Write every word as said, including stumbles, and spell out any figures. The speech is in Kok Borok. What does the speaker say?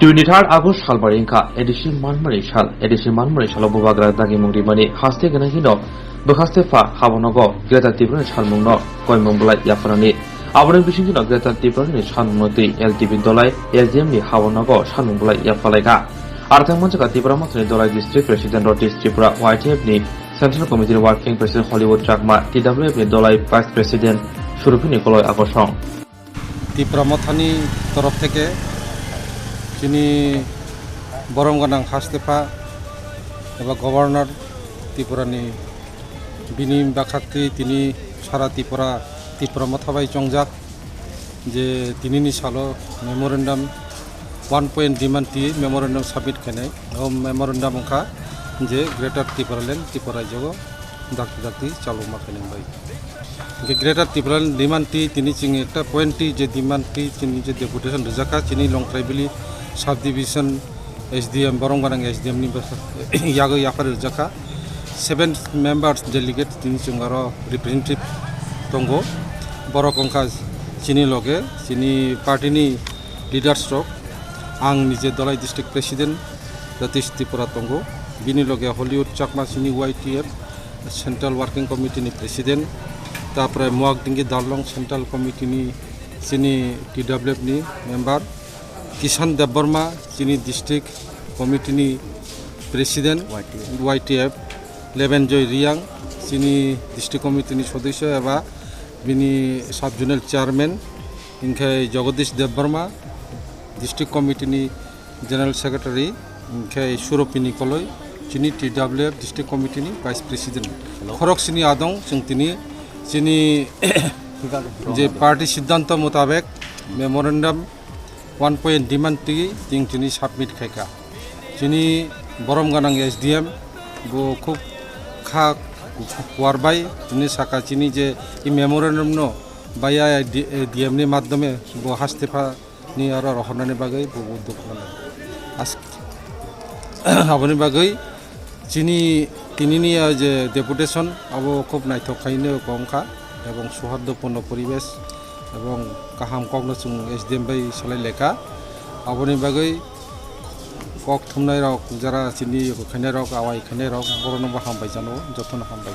Twenty third August salbari wngkha A D C manmani sal. A D C manmani salo bubagra dagimung rimani haste gwnang hino bwkhaste pha habonogo Greater Tripura ni salmungno koimung bwlai yapharani. Aboni bisingtwi no Greater Tripura ni salmungno twi L T P Dolai S D M ni habonogo salmung bwlai yaphalaikha. Arthang manchakha Tipra Mothani Dolai District President North East Tripura Y T F ni Central Committee ni Working President Hollywood Chakma, T W F ni Dolai Vice President Surupini Koloi Akosong. Tipra Mothani torof theke chini borom gwnang hastepha eba Governor Tripura ni bini bakhaktwi tini sara Tripura, Tipra Motha bai chongjak je tinini salo memorandum one point demand twi memorandum submit khainai. O memorandum wngkha je Greater Tipraland, Tripura rajyo dakti dakti chalokma khainai bai. Hingke Greater Tipraland demand twi tini chini ekta point twi je demand twi chini je deputation rijakha chini Longtraibili subdivision S D M, borom gwnang S D M ni bwsa-, yago yaphar rijakha. Seven members delegate tini chwng aro representative tongo. Borok wngkha chini loge, chini party ni leaders rok. Ang nije Dolai District President Jatish Tripura tongo. Bini loge Hollywood Chakma chini Y T F Central Working Committee ni President. Tapore Muak Dingi Darlong Central Committee ni chini T W F ni member. Kishan Debbarma, chini district committee ni president, Y T F. Y T F, Lebenjoy Riang, chini district committee ni sodosyo eba bini sub zonal chairman, hingke Jagadish Debbarma, district committee ni general secretary, hingke Suropini Koloi, chini T W F district committee ni vice president. Hello. Khorok sini adong, chwng tini, chini je party siddhanto mutabek memorandum one point demand twi ting tini submit khaikha. Chini borom gwnang S D M bo khub kha kuar bai tini saka chini je i memorandum no baya D M ni madhyome bo hastepha ni aro rohornani bagwi bo uddog mano. As-, aboni bagwi Chini tinini o je deputation abo khub naithok khaino kongkha ebong suhardopurno poribesh ebong kaham kokno chwng S D M bai salai lekha. Aboni bagwi kok thumnai rok jara chini khainai rok awai khainai rok borokno bo hambai jano jotono hambai.